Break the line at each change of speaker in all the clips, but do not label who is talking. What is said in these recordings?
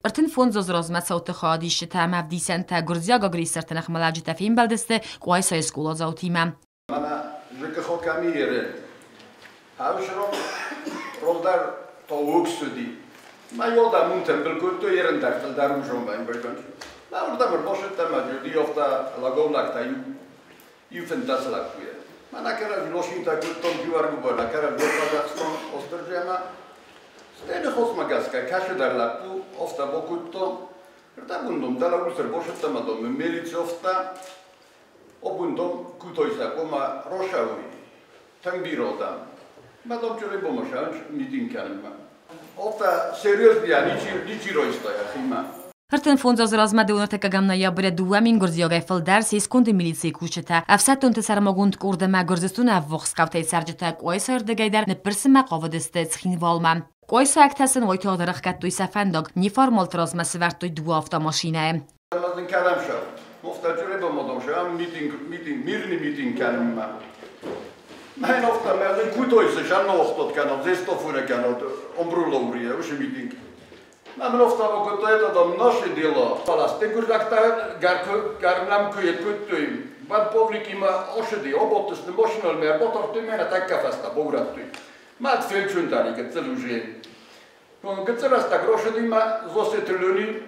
35 азы размӕ цауты хайадисджытӕ ӕмӕ ӕвдисӕнтӕ гуырдзиаг агрессорты ныхмӕлӕуджытӕ фембӕлдысты Къуайсайы скъоладзаутимӕ.
Мана ЖКХ Хавшром ролдар тоугсуди. Ма йода мунтен белкутто ерендар фылдар ужон байн бойкон. Ма урдам рбошетта ма жуди офта лаговнакта ю ю фентаслакуе. Ма накера лошинта куттон гюаргубо накера лопадахстон остерджема. Стене хосмагаска кашедар лапу офта бокутто. Ртабундом дала усер бошетта ма дом милиц офта. Обундом кутойса кома рошауи. Тангбиродам. Ма дом чуребо машанч митинг канма. Офта серьезно ничиро истоя хима.
35 азы размӕ 23 ноябры 2000 гуырдзиагӕй фылдӕр се сконды милицийы кусджытӕ, ӕфсӕддонты сӕрмагонд къорд ӕмӕ Гуырдзыстоны ӕввахс хъӕутӕй цӕрджытӕ Къуайсайы рдыгӕй дӕр ныппырсынмӕ хъавыдысты Цхинвалмӕ. Къуайсайӕгтӕ сын уайтагъд ӕрӕхгӕдтой сӕ фӕндаг, неформалты размӕ сӕвӕрдтой дыууӕ автомашинӕйы.
Мазын кӕдӕм шаут. Офта чуребо модом шам митинг митинг мирни митинг канма. Майн офта мазын кутойсы шанно охтот канал, зестофуре канал, омбрулоурие, уж митинг. Нам офта вот это там наше дело. Паласте гурдакта гарнам кует куттуим. Van povlikima oshedi obottes ne motional me botor mena takka bourattu. Maat felchundani getseluje. Getselasta groshedima zoseteluni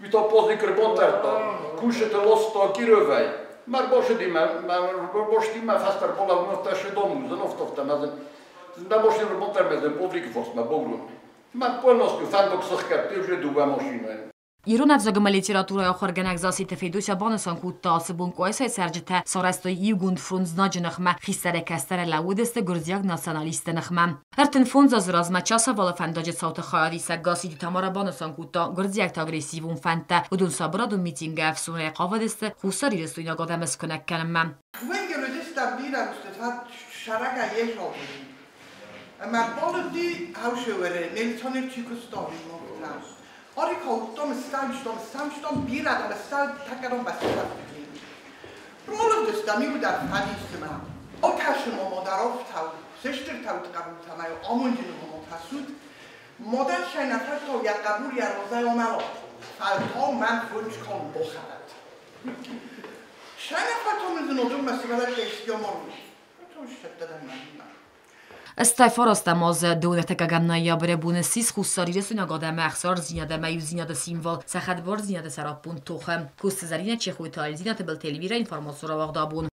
Mito pozikr bontarto, kushete losto kirövei. Mar boshedima, mar boshtima fastar pola nofta domu, zenoftofta mazen. Na boshtim bontar mezen povlik fosma bourun. Mar полностью фандок сыхкат, уже дуба машина.
Ирон ӕвзаг ӕмӕ литературӕйы ахуыргӕнӕг Заситы Федося банысан кодта, ацы бон Къуайсайы цӕрджытӕ сарӕзтой иугонд фронт знаджы ныхмӕ, хистӕрӕй кӕстӕрӕй лӕууыдысты гуырдзиаг националистты ныхмӕ. 35 азы размӕ Часавалы фӕндаджы цауты хайадисӕг Гасситы Тамара банысан кодта, гуырдзиӕгты агрессивон фӕндтӕ, уыдон сабырадон митингы ӕфсонӕй хъавыдысты хуссарирыстойнаг адӕмы скуынӕг кӕнынмӕ.
Oricol dom samstom bira dom sal takarom basafti. Rolov damiuda fadisima. Okashimo modarov tau, sister tau tqabul amundinu motasud. Model شنفر یا قبول یا روزای omalo. Falto man funch kon bocharat. شنفر تو میزنودum mesela keştiyomoru. To şeddeden ben.
89 азы 23 ноябры боны ссис хуссарирыстойнаг адӕмы ӕхсардзинад ӕмӕ иудзинады символ, сӕ хӕдбардзинады сӕраппонд тохы. Коцты Зӕринӕ, Чехойты Альзина, Тыбылты Эльвира, информацион рауагъд абон.